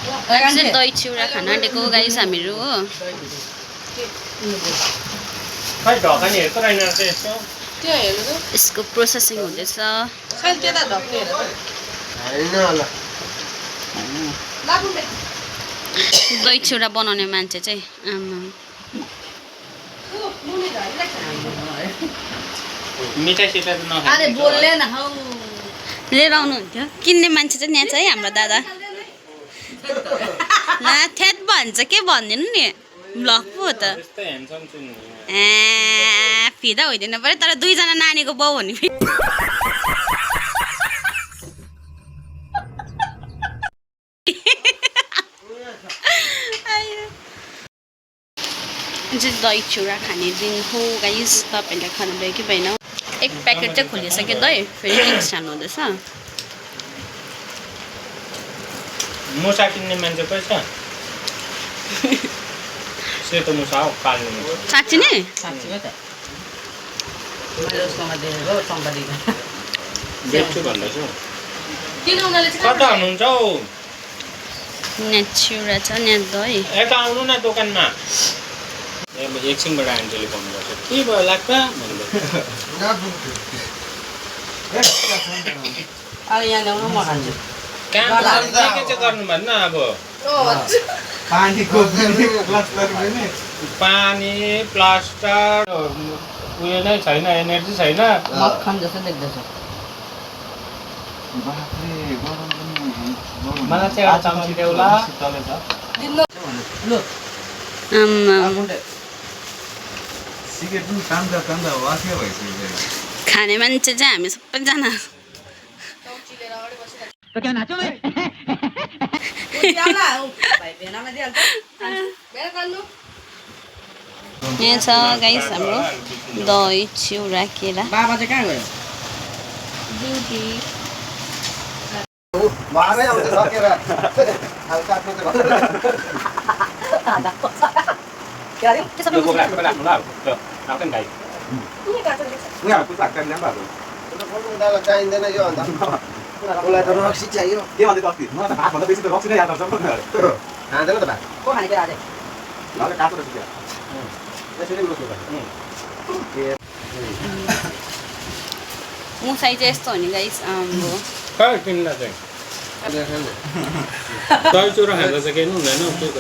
चाहिँ दही चिउरा खान आँटेको गाइस हामीहरू हो। यसको प्रोसेसिङ हुँदैछ। दही चिउरा बनाउने मान्छे चाहिँ लिएर आउनुहुन्थ्यो। किन्ने मान्छे चाहिँ यहाँ छ है हाम्रो दादा। ला थ्याट भन्छ के भनिदिनु नि ब्लग पो हो त। फिदा होइदिनु पर्यो तर दुईजना नानीको बाउ हो नि। दही चिउरा खाने दिन हो गाइस। तपाईँले खानुभयो कि भएन? एक प्याकेट चाहिँ खोलिसक्यो दही, फेरि नेक्स्ट खानु हुँदैछ। मुसा किन्ने मान्छे कोही छ? सेतो मुसा हो कालो मुसा। साँच्ची नै? साँच्ची हो त। मैले उसकोमा देखेको सम्पादीमा। बेच्छु भन्दैछु। किन उनीहरूले चाहिँ कता हुनुहुन्छ हौ? यहाँ चिउरा छ, यहाँ दही। यता आउनु न दोकानमा। एकछिनबाट आन्टीले भन्नुपर्छ के भयो लाग्दा भन्दै। अब यहाँ ल्याउनु म खान्छु। काम के चाहिँ गर्नु भन्न अब? पानी प्लास्टर उयो नै छैन, एनर्जी छैन। मक्खन जस्तो देख्दैछ। मलाई चाहिँ एउटा चम्ची देउला। खाने मान्छे चाहिँ हामी सबैजना। यहाँ छ गाइस हाम्रो दही चिउरा केरा। बाबा चाहिँ कहाँ गयो? ड्युटी। चाहिँदैन यो अन्त उसलाई त रक्सी चाहियो के भन्दै कति म त भात भन्दा बेसी त रक्सी नै याद आउँछ खाँदैन त भात को खाने केरा चाहिँ? ल काट्छ रक्सी यसरी उलो मुसाई चाहिँ यस्तो हो नि गाइस। हाम्रो खै किन्दा चाहिँ दही चिउरा खाँदा चाहिँ केही हुँदैन त्यो त।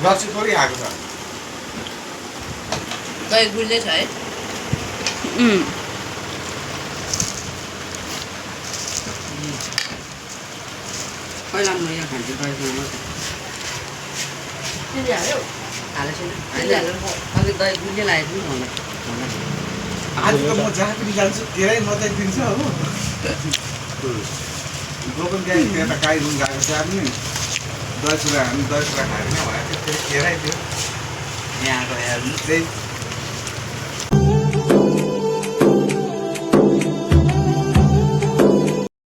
रक्सी थोरै आएको छ। दही गुलिँदै छ है? पहिला म यहाँ खान्छु दहीसँग मात्रै। हालेको छैन? अलिक दही गुलियो लागेको नि भन्दा। आज त म जहाँ पनि जान्छु धेरै मात्रै दिन्छ हो। दोकान गएँ त्यहाँ त गाई रुम गएको त्यहाँ पनि दही चिउरा हामी दही चिउरा खाएर नै भयो। त्यो धेरै थियो। यहाँ आएको हेर्नु त्यही